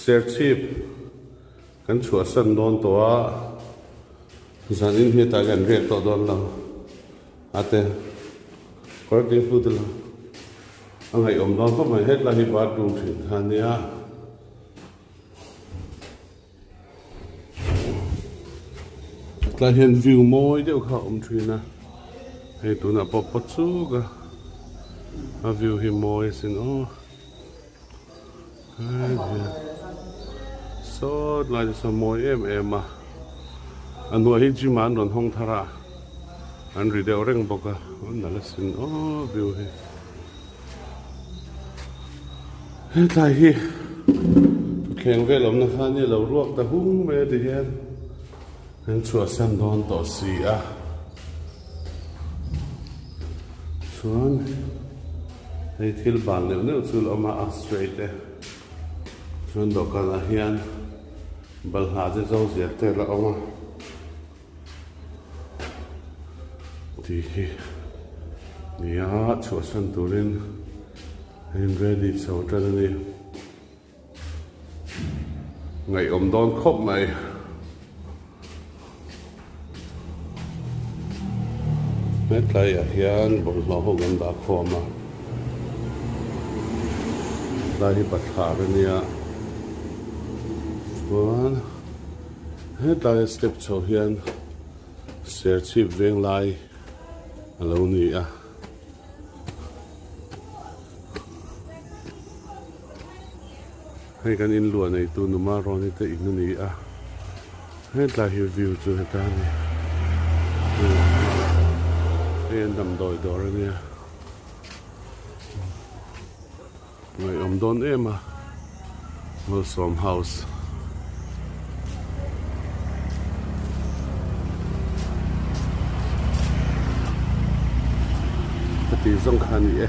Serchhip kan chhuahsan dawn tawh a, zanin hi hetah hian riak tawh dawn lo a te kawr ding hlut ila a ngaihawm dawn khawp mai hetlai hi bathroom thin kha a nia. Tlai hian view mawi deuh kha a awm thin a, hei tunah pawh pawt chuk a, a view hi mawi asin aw sawt lai te saw mawi em em a, a hnuai hi gym ah an rawn hawng thar a, an ri deuh reng bawk a, a nalh asin aw view hi. Hetlai hi thutthleng vel awmna kha nia lo ruak ta hung mai a ti hian an chhuahsan dawn tawh si a chuan hei thil ban neuh neuh chu la awm a a straight e chuan dawhkanah hian balhla te zo ziak te la awm a. Tih hi nia chhuahsan turin a in ready chho tan a ni. Ngaihawm dawn khawp mai. Hetlaiah hian bawlhhlawh ho kan dah khawm a, hetlai hi bathlar a nia chuan. Hetlai step chho hian Serchhip veng lai a lo ni a. Hei kan in luah neitu Numa Rawni te in a ni a. Hetlai hi view chu heta a ni. Hei an damdawi dawr a nia. Ngaihawm dawn em a Malsawm house. Ka tih zawng kha a ni e.